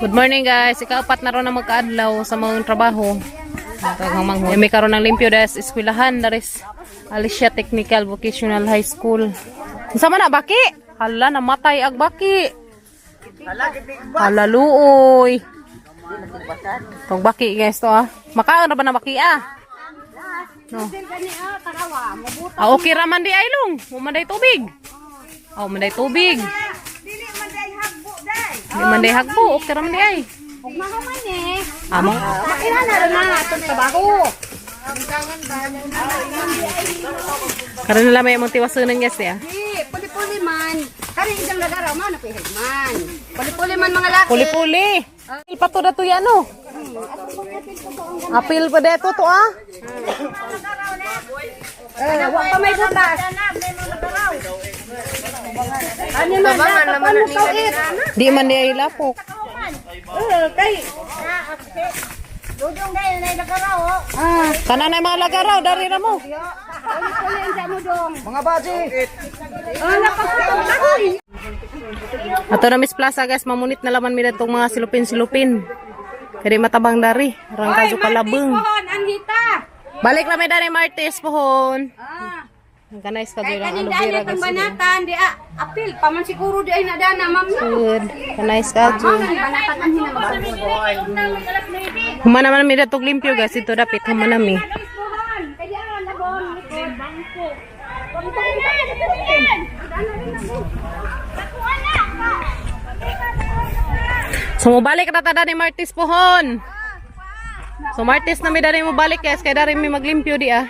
Good morning, guys. Ikaapat na ron na magkaadlaw sa mga trabaho. Manghod. May karon ng limpyo des eskwelahan daris Alicia Technical Vocational High School. Unsa man na baki? Hala, namatay ag baki. Hala, luoy. Tong baki, guys, to ah. Makaon ra ba na baki ah? No. Ah, okay ra man di ay long. Wa man day tubig. Oh, man day tubig. Dili man day hagbo day. Di man day hagbo, okay ra man di ay. Ug mahuman eh. Amo. Makina na rin na atong trabaho. Karon na lang may among tiwasunan, guys, ya. Di, puli-puli man. Kani isang lagaraw man na man. Puli-puli man mga laki. Puli-puli. Apil pa to dato yan, no? Apil pa dito to ah. Eh, wa pa may butas. Ano man na naman mo kawit. Di man di ay lapok. Eh, kay Dudong dahil na lagaraw. Ah, Kana na yung mga lagaraw, dari na mo. puli-puli ang mo dong. Mga baji! Ah, napagputong takoy. Ato na Miss Plaza, guys, mamunit na laman mi datong mga silupin-silupin. Kaya matabang dari, rangkazo kalabeng. Pohon, anhita. Balik lang may dari Martes pohon. Ah. Ang kanais ka Kay doon ang kaning aloe daan vera, itong guys. banatan, di ah, apil, paman siguro di ay nadana, ma'am, no? Good. Kanais ka Ma'am, ang banatan ang hinamag. Human naman mi datong limpyo, guys, ito dapit human nami. So mobalik na ta ni Martes pohon. So Martes na mi dani mo balik, guys, kay dari mi maglimpyo di ah.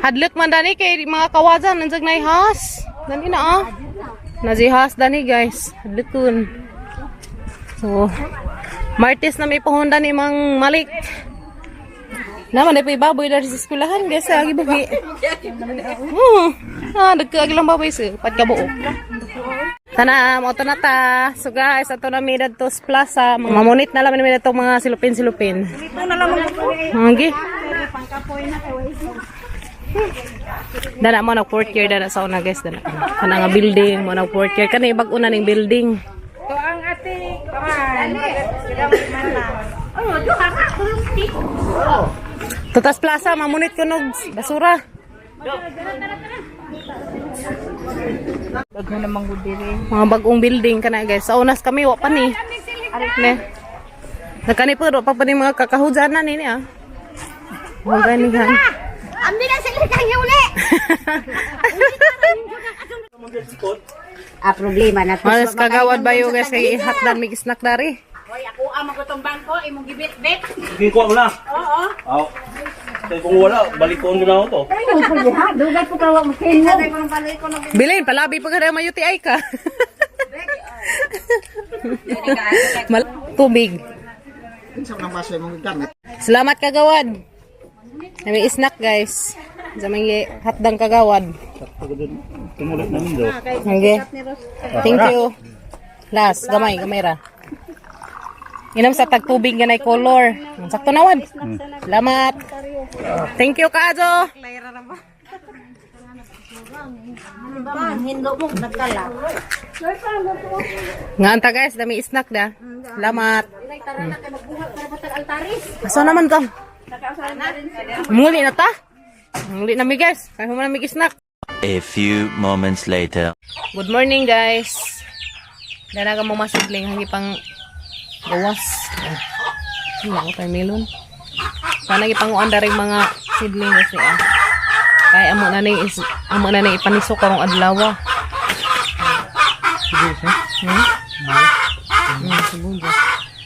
Hadlok man dani kay mga kawajan nandiyan na has. Dani na ah. Nazihas dani, guys. Hadlokon. So Martes na may pohon dani mang malik. Naman na baboy dari sa eskwelahan, guys, agi bagi. Ah, nagkaagi lang baboy sa pat kabuok. Tana, mo na ta. So guys, ato na mi dadto sa plaza. Mamunit na lang mi dadto mga silupin-silupin. Dito na lang. Anggi. Dana mo na fourth year dana sa una, guys, dana. Kana nga building mo na fourth year kani bag-o na ning building. Ito ang ating paman. Oh, duha ka kulong. Tutas Plaza, mamunit ko nog basura. Daghan namang gud diri. Mga bagong building kana, guys. Sa unas kami wa pa ni. Ne. Nakani pa pa ni mga kakahujanan ni ah. Mga ganihan. Ambi na sila kang uli. Ah, problema na. Malas kagawad bayo, guys, kay ihatdan mig snack dari. Hoy, ako ang magutong bangko, imong gibit-bit. Gikuha mo na. Oo. Aw. Kaya kung wala, balik ko na ako to. Dugay po ka wa mo kino. Bilin palabi pa kada may UTI ka. Tubig. Kinsa man ang baso imong gigamit? Salamat, kagawad. May snack, guys. Sa mga hatdang kagawad. Tumulit namin do. Okay. Thank you. Last, gamay, gamay ra. Inom sa tagtubig nga nay color. Sakto na wad. Salamat. Thank you, Kaajo. Hindo mo nagkala. Nga anta, guys, dami snack da. Salamat. Tara na kay magbuhat para batag altaris. Asa naman ka? Muli na ta? Muli na mi, guys. Kaya mo na mi snack. A few moments later. Good morning, guys. Danaga mo masidling hangi pang gawas. Wala ko watermelon. Sana gipanguan daring mga sidling kasi ah. Kaya amo na ning ipaniso karong adlaw. Siguro.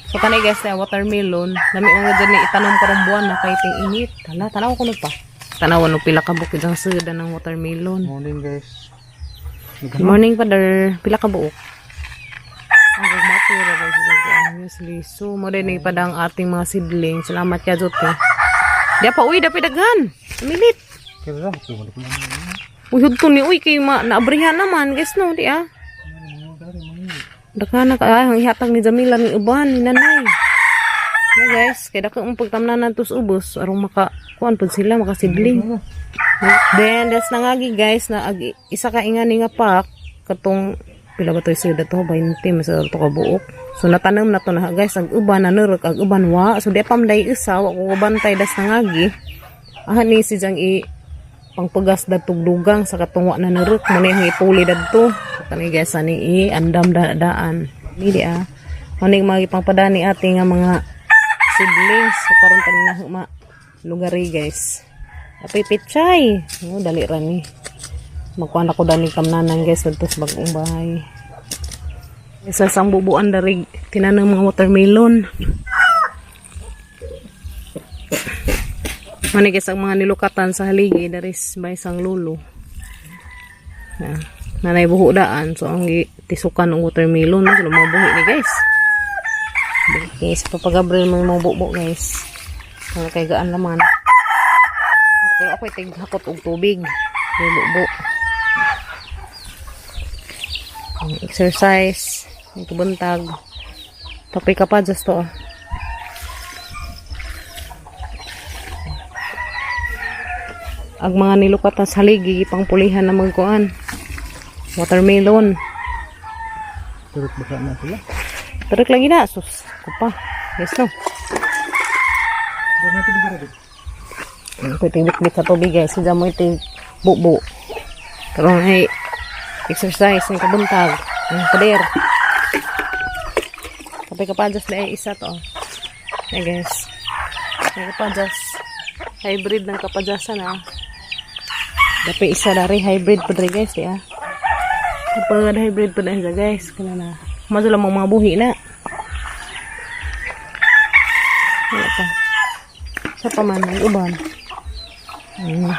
So kanay, guys, na watermelon, lami mga dyan ni itanom karong buwan na kay ting init. Hala, tanaw ko no pa. Tanaw no pila ka bukid ang seda ng watermelon. Morning, guys. Good morning, Father. Pila ka buok? Ang gumati ra ba sa ang muesli. So, mo din pa ang ating mga sidling. Salamat ka, Jote. Di pa, uy, dapi daghan. Milit. Kira ra ko wala ko. Uy, hudto ni, uy, kay ma, naabrihan naman. Guys, no, di ah. Daghan na ka, ay, ang ihatag ni Jamila ni uban, ni nanay. Yeah, guys, kaya dako mong pagtamnanan tos ubos, arong maka, kuan pud sila, makasidling. Then, that's nangagi, guys, na ag, isa ka ingani nga pack, katong Pila ba to isda to? 20 mas to ka buok. So natanam na to na guys, ang uban na nurok, ang uban wa. So di pa man day isa, wa ko bantay das nangagi. Aha ni si jang i pangpagas dadtog dugang sa katong wa na nurok mo ni ang ipuli dadto. So kani guys ani i andam daan. Dili ah. Mo ni mga ipangpadani ate nga mga siblings. So karon pa na ma lugari guys. Apoy pichay. Oh, dali ra ni. Magkuan ako dani kamnanan guys dadto sa bagong bahay. Isa sa bubuan dari tinanong mga watermelon. Mani guys ang mga nilukatan sa haligi dari may isang lulo. Na, nanay buho daan so ang tisukan ng watermelon no, sila mga buhi ni guys. Okay, sa Papa Gabriel may mga bubo guys. Wala kay gaan laman. Pero ako tighakot og tubig. May bubo. Ang exercise, ang buntag. Tapay ka pa, just to. Ah. Ang mga nilukatan sa haligi, pangpulihan na magkuan. Watermelon. Turot baka na sila. Tarik lagi na, sus. Kupa. Yes, no. Doon natin bigyan rin. Pwede bit sa tubig guys. Hindi mo ito bubo. Karon ay exercise ng kabuntag. Ang pader. Kapay kapajas na ay isa to. Ay guys. Ay kapajas. Hybrid ng kapajasan ah. Dapat isa dari hybrid pa diri guys ya. Kapag hybrid pa na siya guys. Kana na. Mazo lang mga buhi na. Wala pa. Sa pa man ang uban. Ayun.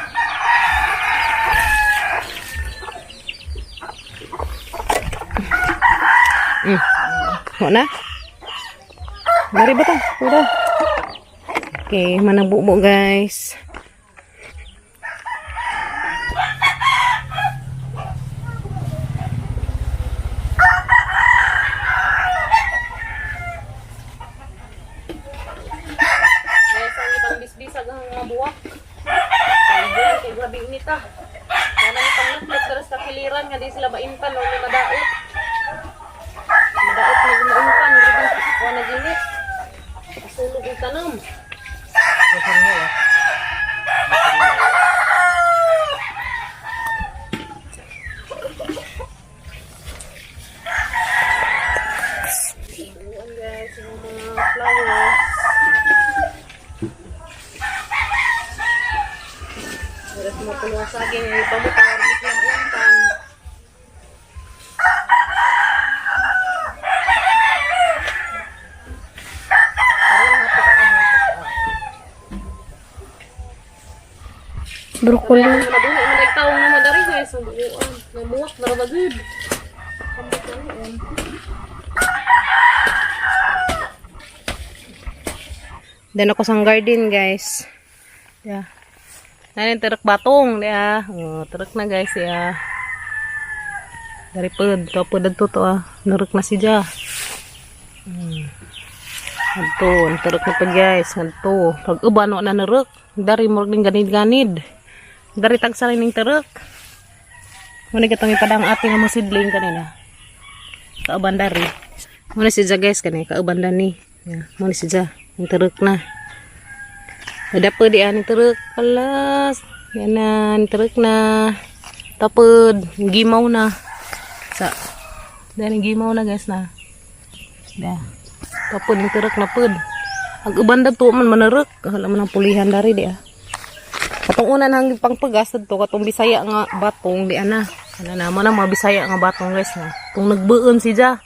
Wala na? Mari ba to? Wala. Okay, manang bubo guys. Guys, ang ibang bisbisag ang mga buwak. Kay kay grabe init ah. Kana ni panglupit dara sa kiliran nga di sila maintan o may madaot. Madaot na gumauntan, grabe wa na ginit. Pasulog ang tanom. Buwan guys, yung mga flowers. Oras mo puno sa akin, yung pamutar, mas mauntan. Broccoli. Nabuhi man ay taong na madari guys, ang buuan. Namuwak na ba gud. Then ako sa garden guys. Yeah. Nanin terek batong ya. Oh, terek na guys ya. Dari pud, to pud adto to ah. Nerek na siya. Adto, terek na pud guys, ngadto. Pag uban wa na nerek, dari murag ning ganid-ganid. Dari tagsa ning terek. Muna kitang ipadang ating nga mga sidling kanina. Kauban dari. Muna siya guys kani, kauban dani. Ya, muna siya. Ning terek na. Ada pa di ani terek kalas. Yan na, ning terek na. Tapod, gimaw na. Sa Dani gimaw na guys na. Da. Tapod ning terek na pod. Ang uban to man manarek, hala man ang pulihan dari di ah. Katong una nang pangpagas dadto katong Bisaya nga batong di ana. Ana na mo na mga Bisaya nga batong guys na. Tung nagbuon siya.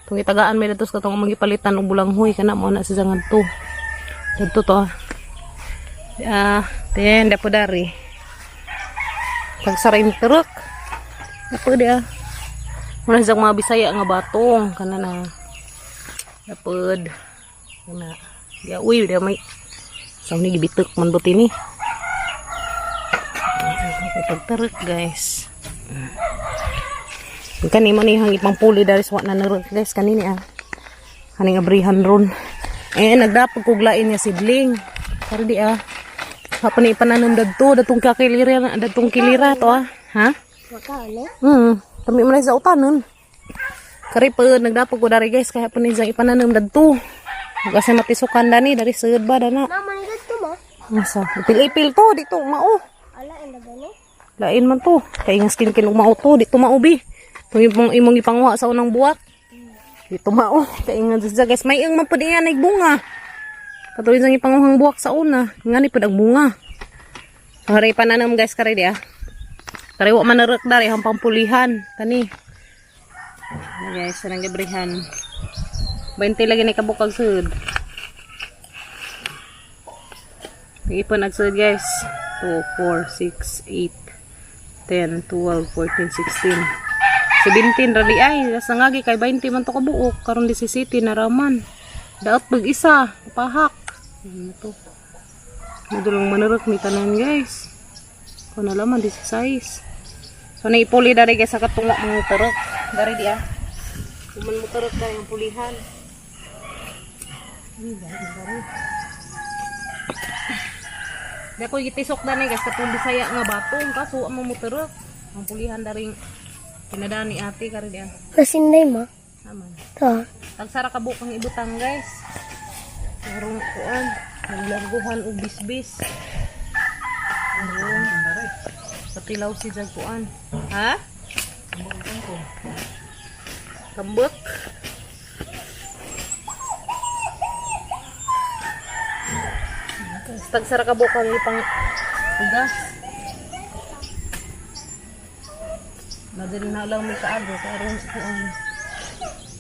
Tung itagaan may datos katong magipalitan og bulanghoy kana mo na siya ngadto. Dadto to. Ah, Ah, ten dapo dari. Pagsaray ni truck. Dapo di ah. Muna siya mga Bisaya nga batong kana na. Dapod. Kana. Ya uy, di may sa ni gibitek man buti ni. Pagtarik guys. Kani mo ni hang ipangpuli dari sa na narot guys kanini ah. Kaning abrihan ron. Eh nagdapag kog lain nga sidling. Pero di ah. Hapon ni ipananom dadto datong kakilira datong kilira to ah. Ha? Wakalo. Tami man sa utanon. Kari pa nagdapog ko dari guys kaya pa ni siyang ipananom dadto. Kasi matisukan dani dari sud ba dana. Mama, nito mo. Asa, ipil-ipil to dito mao. Ala, ang gani. Lain man to. Kay nga skin kin mao to dito mao bi. Tung imong imong ipanguha sa unang buwak. Dito mao. Kay nga dyan guys may ang man pud iya bunga. Katuloy sang ipanguhang buwak sa una. Nga ni pud ang bunga. Kari pananom guys kari di ah. Kari wa man narek dari ang pampulihan kani. Ano guys, sarang gabrihan. 20 lagi ni kabukag sud. Ipon agsud guys. 2, 4, 6, 8, 10, 12, 14, 16. 17 rali ay. Sa ngagi kay 20 man to kabuok. Karon 17 na raman. Daot pag isa. Pahak. Ano to? Madulong manurok ni tanan guys. Kung nalaman, 16. So naipuli dari guys sa katunga mga tarok. Dari di ah. Kuman mo tarok dari ang pulihan. Di ako gitisok na ni guys katong Bisaya nga batong kaso ang mo tarok. Ang pulihan daring pinadani ate kari di ah. Masinday mo. Aman. To. Tagsara ka bukang ibutang guys. Merong kuan, naglarguhan og bisbis. Ayun. Patilaw si jagkuan. Ha? Kambek. Tagsara ka bukang ipang ugas. Madali na lang may kaago karon kuan.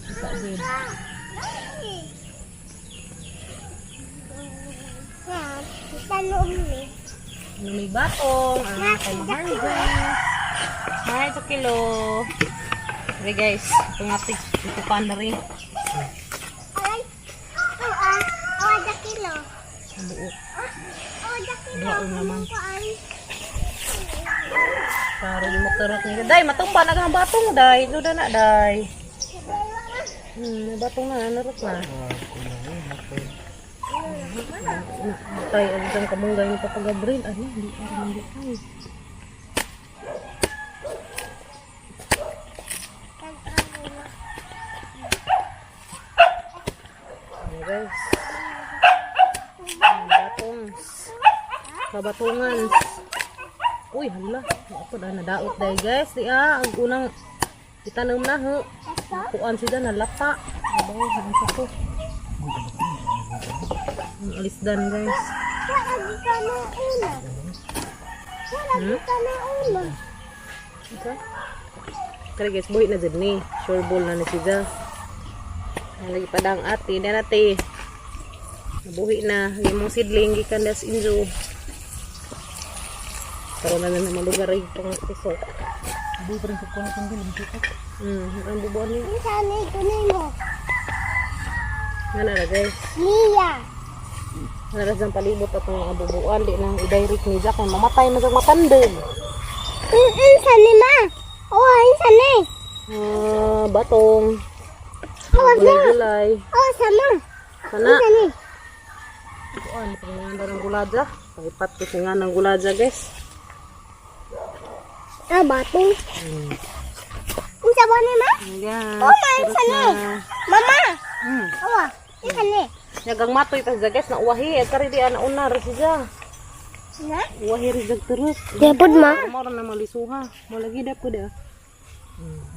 Isa din. Tanong ni. May batong, ang atong harvest. Hi, 2 kilo. Okay guys, itong ating itupan na rin. Ay, to ah. Oh, da kilo. Ang buo. Oh, da kilo. Baon naman. Ay. Para yung makarot niya. Day, matumba na ang batong, day. Luda na, day. May batong na, narot na. Tay, ang isang kamunggay ni Papa Gabriel. Ano, hindi pa rin hindi ay. Ayan, guys. Ang batong. Kabatungan. Uy, hala. Ako na nadaot dahil guys. Di ah, ang unang itanom na ho. Kuan sila nalapa. Abaw, ang sa to. Ang alisdan guys. Wala di ka na una. Wala di ka na una. Okay. Kaya guys, buhi na dyan ni. Sure ball na ni siya. Lagi pa dang ate. Dan ate. Nabuhi na. Yung mong sidling gikan das injo. Pero na na malugar ay pang pisok. Buhay pa rin sa kuha itong gilim. Ang bubuan niya. Ang sanay kunin mo. Nga na na guys. Lia. Naras ang palibot at mga bubuan. Di nang i-direct ni Jack. Kaya mamatay na siyang matandog. Ang sanay ma. Oh, ang sanay. Ah, batong. Oh, Gulay-gulay. Oh, sama. Sana. Sanay. Kuan, pangalan ng gulaja. Paipat ko sa nga ng gulaja guys. Ah, batong. Ang sabon ni ma? Ayan. Oh, ma, ang sanay. Mama. Oh, ang sanay. Nagang matoy pa siya guys, na uwahi. At kari di ana una rin siya. Na? Uwahi rin siya terus. Depod ma. Mora na malisuha. Mo lagi da po da.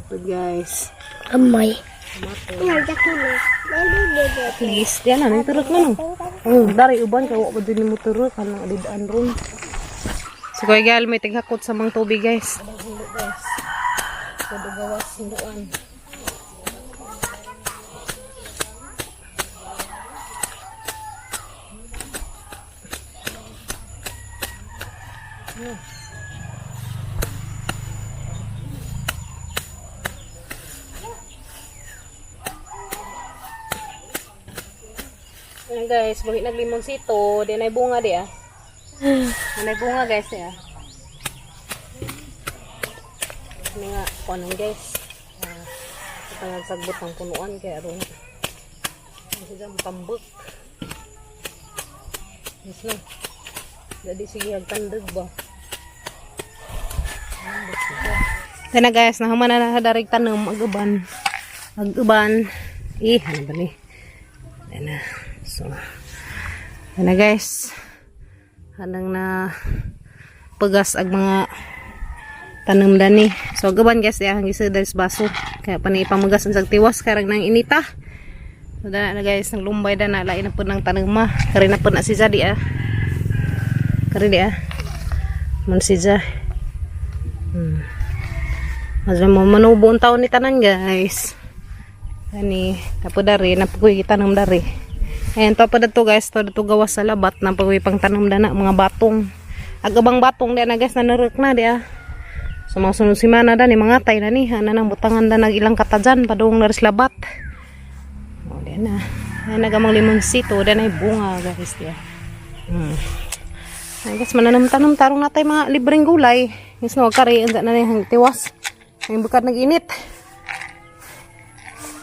Ito guys. Amay. Matoy. Ang dakilo. Dede. Please, yan na, turok na no. Oh, dari uban kay wa pa din mo turok kanang adidaan ron. So kuya gal may tighakot sa mang tubig guys. Guys. Gawas hinduan. Ayan guys, buhi naglimonsito, di na bunga di ah. Di na bunga guys di ah. Ini nga kuanan guys. Ah, ito nga sagbot ng punuan kaya aron. Ang siya tambok. Yes na. Dadi sige agtandog ba. Tana guys, nahuman na nahadarig tanom aguban. Ag uban. Eh, ano ba ni? Ayan na. So, ayan na, guys. Hanang na pagas ag mga tanong dani. So, ag uban, guys, iyang gisud sa baso. Kaya pa ni ipamugas ang tiwas karang nang inita. So, dana na, guys, nang lumbay dana lain na po ng tanong ma. Kari na po na si Jadi ah. Kari di ah. Man si Ja. Mas mo manubo ang taon ni tanan, guys. Ani, tapo dari, napukoy tanom dari. Ayan, to pa dato, guys, to dato gawas sa labat, napukoy pang tanom dana mga batong. Agabang batong di na, guys, nanurek na di ah. So mga sunod semana da ni mga tay na ni, ana nang butangan da nag ilang katajan padung na ris labat. O di na. Ayan nagamang limonsito, da na bunga, guys, di ah. Ay, guys, mananam-tanam tarong natay mga libreng gulay. Guys, no, kari, anda na yung tiwas. Ang bukad nag-init.